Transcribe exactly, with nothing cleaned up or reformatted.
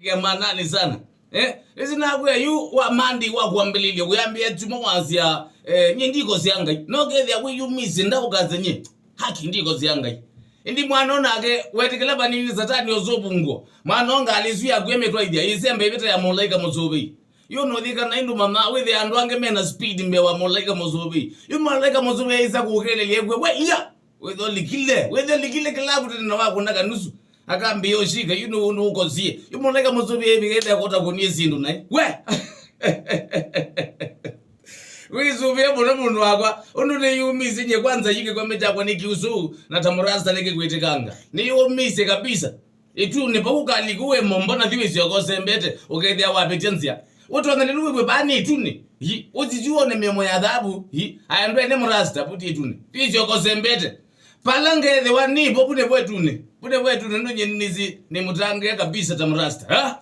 Ke manani sana. Eh? Ĩsi nakwĩa yu wa Monday wa kwambĩlĩlya, wĩambĩa kyumwa wasya, eh, nye ndikosea Ngai. No kethĩa wĩyumĩsye ndaũkasya nye. Haki ndikosea Ngai. Ĩndĩ mwana o nake wetĩkĩla vanini Satani ũsũvungwo. Mwana o ngalĩ ĩsu yaku ĩmĩtwaithya, ĩsembe ĩvĩta ya mũlaĩka mũsũvĩi. Yu nũthikana ĩndũ mama wĩthĩa andũ angĩ mena speed mbee wa mũlaĩka mũsũvĩi. Yu mũlaĩka mũsũvĩi aisa kũkelelya ĩkw'e, we iya! Wĩthĩa ũlikile, wĩthĩa ũlikile kĩlavu tene na wakũna kanusu. Akambĩa ũshika, yu nũ-, nũũkosie. Yu mũlaĩka mũsũvĩi aivika ĩthĩa kũta kũnie syĩndũ naĩ. We! Wĩsũvĩe mũno mũndũ wakwa, ũndũ nĩyumisye nye kwanza yu kĩkwame kyakwa nĩ kĩusũ, na ta mũrasta nĩkĩkwĩtĩkanga. Nĩyũmisye kabisa. Ĩtunĩ vau ũkalika wĩ mombo na thiwĩsyoka ũsembete, ũkethĩa wavĩtya nzĩa. Ũtonya nĩ lũwĩw'e vaa nĩ ĩtunĩ. Yi, ũsityu wone mĩomo ya thavu. Yi, aya ndwene mũrasta, vuti ĩtunĩ. Thiwĩsyoka ũsembete. Pala ngethĩwa nĩ vo, vu nĩvo ĩtunĩ. Vu nĩvo ĩtunĩ, nũnyenisi nĩ mũtangĩe kabisa ta mũrasta. Ha?